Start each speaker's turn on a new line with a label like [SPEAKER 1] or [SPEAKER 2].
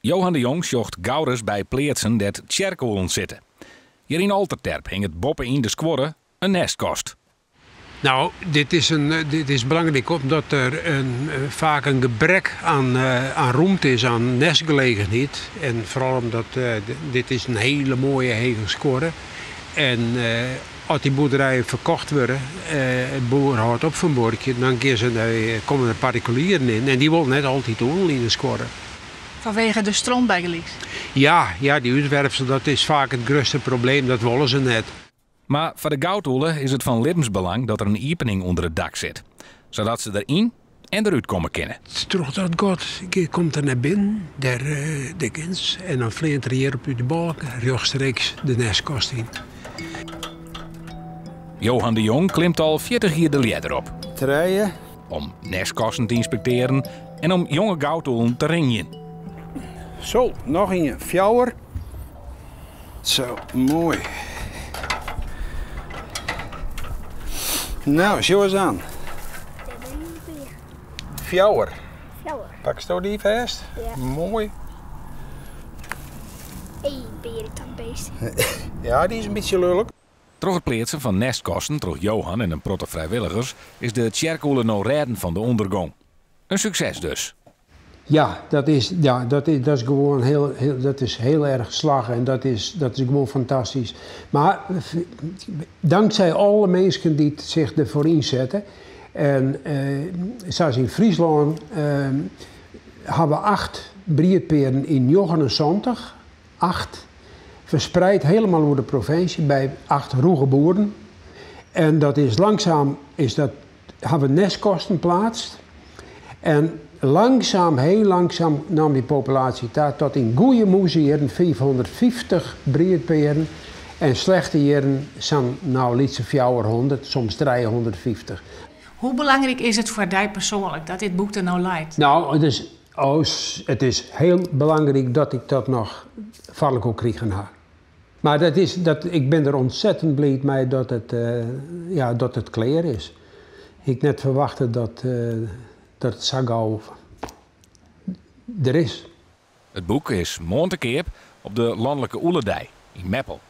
[SPEAKER 1] Johan de Jong sjocht gauris by pleatsen dêr't tsjerkûlen sitte. Hjir yn Olterterp hinget boppe-yn de skuorre in nêstkast.
[SPEAKER 2] Nou, dit is, een, dit is belangrijk omdat er een, vaak een gebrek aan, aan rûmte is, aan nestgelegenheid. En vooral omdat dit is een hele mooie hege skuorre. En as dy boerderijen ferkocht wurde, de boer hâldt op fan buorkjen, dan gean se nei, komme der partikulieren yn en dy wolle net altyd ûlen yn de skuorre.
[SPEAKER 3] Fanwege de stront bygelyks?
[SPEAKER 2] Ja, ja, dy útwerpsel dat is faak it grutste probleem, dat wolle se net.
[SPEAKER 1] Mar foar de goudûle is it fan libbensbelang dat der in iepening ûnder it dak sit, sadat se der yn en derút komme kinne.
[SPEAKER 2] Troch dat gat komt er nei binnen, dêr de gins, en dan fleant er hjir op út de balke rjochtstreeks de nêstkast yn.
[SPEAKER 1] Johan de Jong klimt al 40 jier de ljedder op.
[SPEAKER 2] Trije.
[SPEAKER 1] Om nêstkasten te ynspektearjen en om jonge goudûlen te ringjen.
[SPEAKER 2] Zo, noch ien. Fjouwer. Zo, moai. Nou, sjoch ris oan. Fjouwer.
[SPEAKER 4] Fjouwer.
[SPEAKER 2] Paksto dy fêst?
[SPEAKER 4] Ja.
[SPEAKER 2] Moai.
[SPEAKER 4] Hey, irritant beest.
[SPEAKER 2] Ja, dy is in bytsje lulk.
[SPEAKER 1] Troch it pleatsen fan nêstkasten troch Johan en in protte frijwilligers is de tsjerkûle no rêden fan de ûndergong. In sukses dus.
[SPEAKER 2] Ja, dat is, ja, dat is, dat is gewoan heel, heel, dat is heel erg slagge en dat is, dat is gewoan fantastysk. Mar tanksij alle minsken dy't sich derfoar ynsette en sa as yn Fryslân hawwe we acht briedpearen yn 79, acht, ferspreid hielendal oer de provinsje by acht rûge boeren. En dat is langzaam is dat hawwe we nêstkasten pleatst. En langzaam, heel langzaam naam dy populaasje ta tot yn goede mûzejierren 550 briedpearen en slechte jierren sa'n nou lytse 400, soms 350.
[SPEAKER 3] Hoe belangryk is it foar dy persoanlik dat dit boek der no leit?
[SPEAKER 2] Nou, it is, oh, it is hiel belangryk dat ik dat noch foar elkoar krigen ha. Mar dat is, dat, ik bin der ûntsettend bliid mei dat it, ja, dat it klear is. Ik net ferwachte dat, dat it sa gau der is.
[SPEAKER 1] It boek is moarn te keap op de lanlike Ûledei yn Meppel.